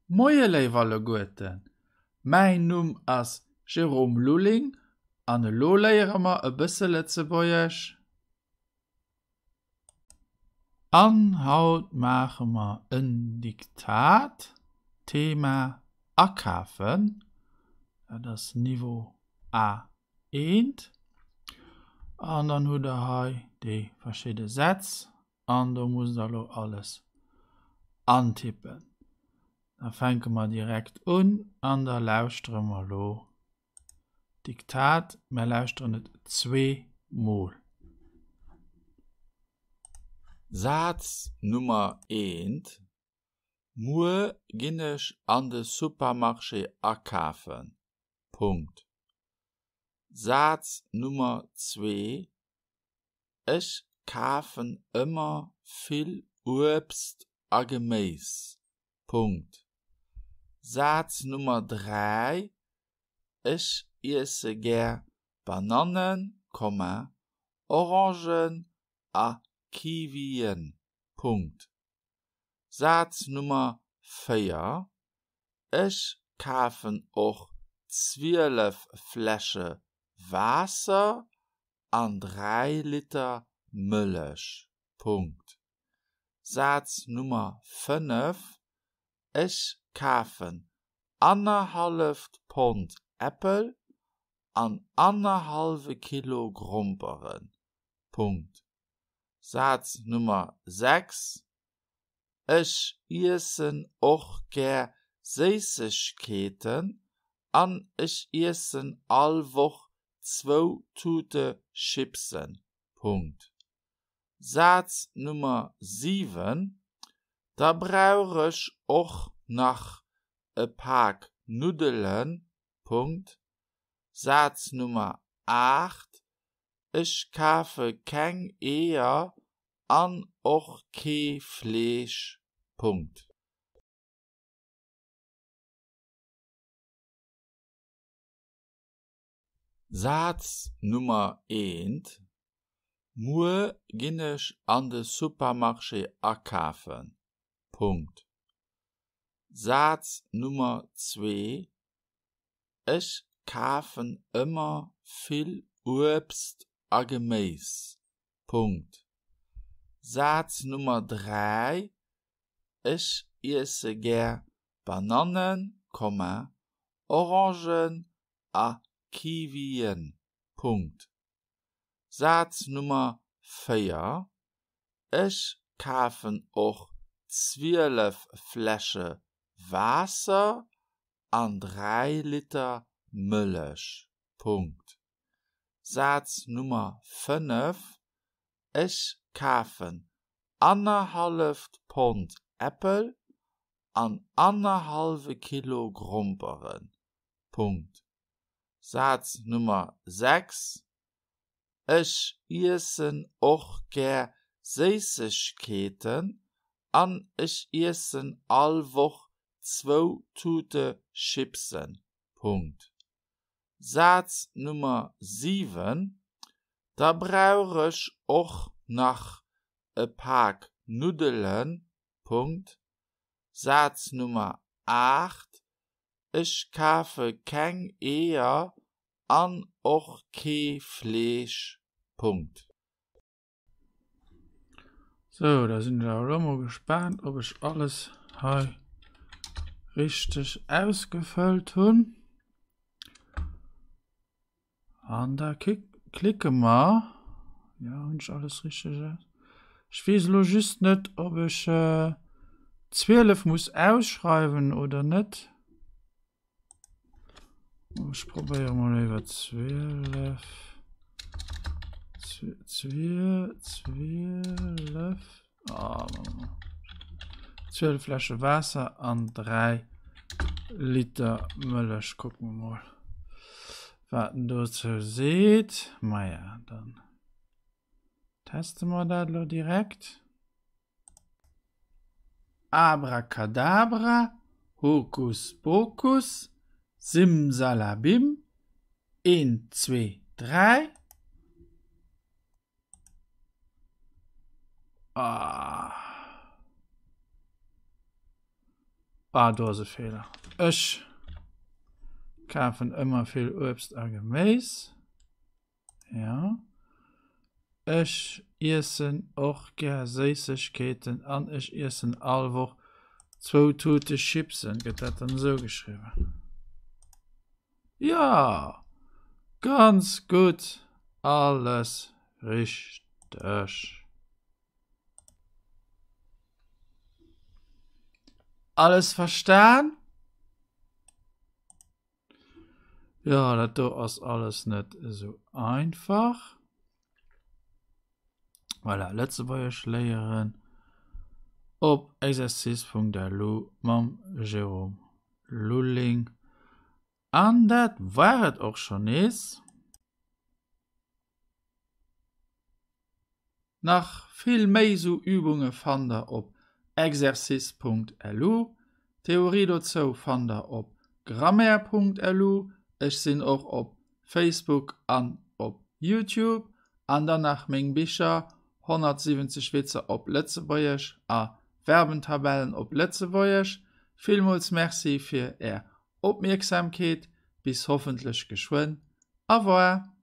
Moie léif alleguerten, mäin Numm ass Jérôme Lulling an elo léiere mer e bësse Lëtzebuergesch. An haut maache mer en Diktat, Thema Akafen, dat ass Niveau A1. An dann hutt der hei déi verschidde Sätz An do musst der elo alles antippen. Da fänke mer direkt un an da lauschtere mer elo d'Diktat. Mer lauschteren et zweemol. Saz Nummer eent, Muer ginn ech an de Supermarché akafen. Punkt. Saz Nummer zwee, Ech kafen ëmmer vill Uebst a Geméis. Punkt. Saz Nummer 3, Ech iesse gär Banannen, Komma, Orangen a Kiwien. Punkt. Saz Nummer 4, Ech kafen och 12 Fläsche Waasser an 3 Liter Mëllech. Punkt. Saz Nummer 5, Ech kafen annerhalleft Pond Äppel an annerhallwe Kilo Gromperen. Punkt. Saz Nummer 6, Ech iessen och gär Séissegkeeten an ech iessen all Woch zwou Tute Chipsen. Punkt. Saz Nummer 7, Da brauch ech och nach e Pak Nuddelen. Punkt. Saz Nummer 8, Ech kafe keng Eeër an och kee Fleesch. Punkt. Saz Nummer eent, Muer ginn ech an de Supermarché akafen. Punkt. Saz Nummer zwee, Ech kafen ëmmer vill Uebst a Geméis. Punkt. Saz Nummer 3, Ech iesse gär Banannen, Komma, Orangen a Kiwien. Punkt. Saz Nummer 4, Ech kafen och 12 Fläsche Waasser an 3 Liter Mëllech. Punkt. Saz Nummer 5, Ech kafen annerhalleft Pond Äppel an annerhallwe Kilo Gromperen. Punkt. Saz Nummer 6, Ech iessen och gär Séissegkeeten an ech iessen all Woch zwou Tute Chipsen. Punkt. Saz Nummer 7, Da brauch ech och nach e Pak Nuddelen. Punkt. Saz Nummer 8, Ech kafe keng Eeër an och kee Fleesch. Punkt. Sou, da sinn ech awer elo mol gespaant, ob ech alles hei richteg ausgefëllt hunn. An da klicke mer. Jo, hunn ech alles richteg aus? Ech weess elo just net, ob ech 12 muss ausschreiwen oder net. Ech probéiere mol iwwer 12 12 12 Fläsche Waasser an 3 Liter Mëllech. Kucke mer mol, wat en dozou seet. Maja, dann teste mer dat elo direkt. Abracadabra, Hokus Pokus, Simsalabim, een, zwee, dräi. Ah. Ah, do ass e Feeler. Ech kafen ëmmer vill Uebst a Geméis. Ja. Ech iessen och gär Séissegkeeten an ech iessen all Woch zwou Tute Chipsen. Gëtt dat dann esou geschriwwen? Ja! Ganz gutt! Alles richteg. Alles verstan? Jo, dat do ass alles net esou einfach. Voilà, Lëtzebuergesch léieren op exercice.lu mam Jérôme Lulling. An dat war et och schonn nees. Nach vill méi sou Übunge fannt der op exercice.lu. Theorie dozou fannt der op grammaire.lu. Ech sinn och op Facebook an op Youtube. An dann nach meng Bicher 170 Witzer op Lëtzebuergesch a Verbentabellen op Lëtzebuergesch. Villmools Merci fir är Opmierksamkeet. Bis hoffentlech geschwënn. Au revoir!